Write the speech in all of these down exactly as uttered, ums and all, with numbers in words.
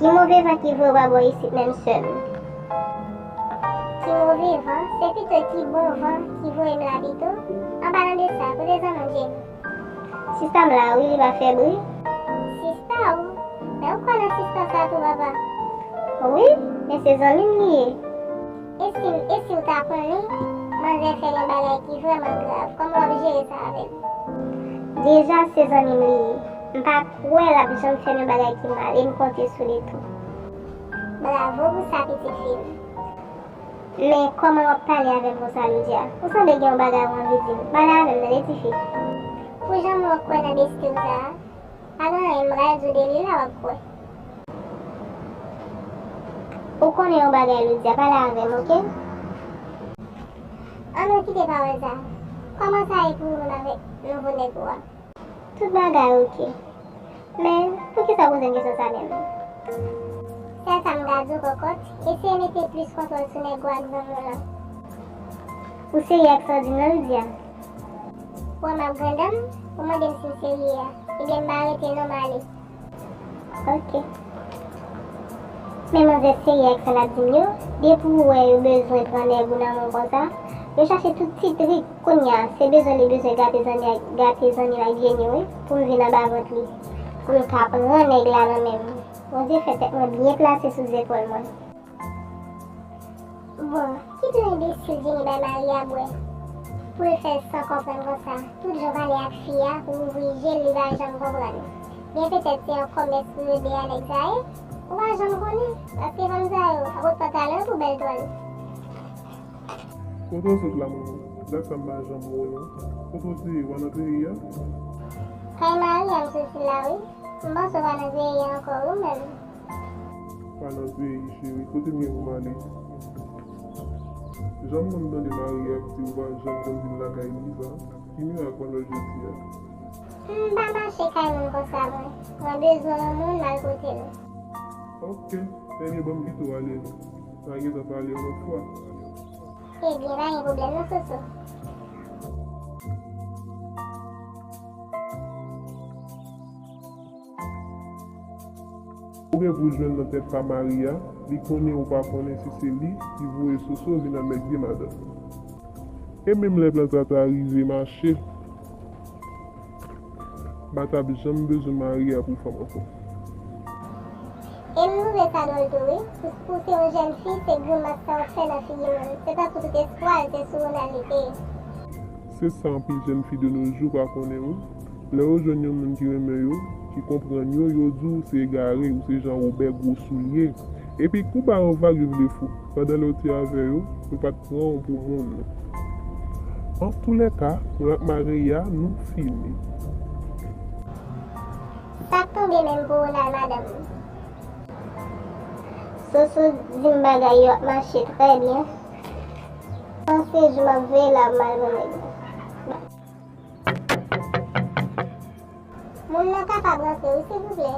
Ki move van ki voye w pa bò isit menm, sè m? Ki move van? Se pito ki bon van ki voye m la pito. An palan de sa, kote zanmi w, Jenny? Sista m la, wi, li pa fè bri. Sista w? Men ou kwè nan sista sa tou, papa? Wi, men se zanmi m li ye. E si, e si w ta konnen, manzè fè yon bagay ki vrèman grav, kòman w ap jere sa avè l? Deja, se zanmi m li ye. M pa kwè l ap janm fè m yon bagay ki mal, e m konte sou li tou. Bravo pou sa, pitit fi m. Men kòman w ap pale avè m konsa, Loudya? Ou sanble gen yon bagay ou anvi di m. Pale avè m, tande, tifi. Pou jan m wè w kwè nan besti w sa a, pa gen anyen m pral di w de li la, w ap kwè. Ou konnen yon bagay, Loudya, pale avè m, oke? An nou kite pawòl sa. Kòman sa ye pou ou menm avèk nouvo nèg ou a? Tout bagay oke. Men, poukisa w poze m kesyon sa menm? Sèl sa m ka di w, kòkòt, eseye mete plis kontwòl sou nèg ou ak zanmi w lan. Ou serye ak sa w di m nan, Loudya? Ou wè m ap grandam, ou mande m si m serye a. Ebyen, m pa rete non, m ale. Oke. Men manzè serye ak sa l ap di m yo. Depi w wè yo bezwen pran nèg ou nan men w konsa, yo chache tout ti trik. Kounye a, se bezwen li bezwen gate zanmi ak, gate zanmi l ak Jenny, wi, pou m vin anba vant li, pou m ka pran nèg la nan men m. Bondye fè tèt mwen byen plase sou zepòl mwen. Bon, ki tou enbesil Jenny bay Maria bwè pou l fè l san konprann konsa? Tout jan w pale ak fi a pou ouvri je l, li pa janm konprann. Byen petèt se yon kòmès pou yo de a nèg sa ye. Ou pa janm konnen, paske fanm sa yo, apot pantalon yo pou bèl twal. Kote w sot la, manman? Dat sa m pa janm wè w non. Kote w te ye? W pa nan peyi a? Kay Maria m soti la, wi. M panse w pa nan peyi a ankò, wi, ou menm? Pa nan peyi, cheri. Kote m gen pou m ale? Jan m konn tande Maria ap di ou pa janm konn vin lakay li sa, ki mirak w ap fè jodi a? M pa mache kay moun konsa, mwen. Mwen bezwen yon moun, m al kote l. Oke, ebyen, ban m kite w ale non. N a gentan pale yon lòt fwa. Ebyen, pa gen pwoblèm non, Soso. Ou gen pou jwenn nan tèt pa Maria, li konnen ou pa konnen si se li ki voye Soso vin anmède madanm. E menm lè plan sa ta rive mache, m pa t ap janm bezwen Maria pou fanm ankò. E m twouve sa dwòl tou wi, pou, pou se yon jèn fi, se grimas sa w ap fè nan figi moun. Se tankou tout espwa l se sou Ronald li te ye. Se sa anpil jèn fi de nos jours pa konnen wi. Lè yo jwenn yon moun ki renmen yo, ki konprann yo, yo di w se egare, ou se jan Wobè gwo soulye. Epi kou ba yo vag yo vle fou. Pandan lè w te avè yo, yo pa t pran w pou moun. Antoulèka, mwen ak Maria, nou fini. Sa k tonbe menm pou Ronald, madanm? Soso di m bagay yo ap mache trè byen. Panse jou m ap veye la pou m al pran nèg la. Moun nan kapab rantre wi, silvouplè.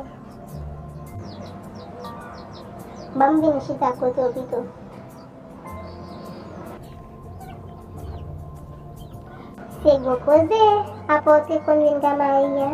Ban m vin chita kote w pito. Se gwo koze, apa w te konn vin ka Maria?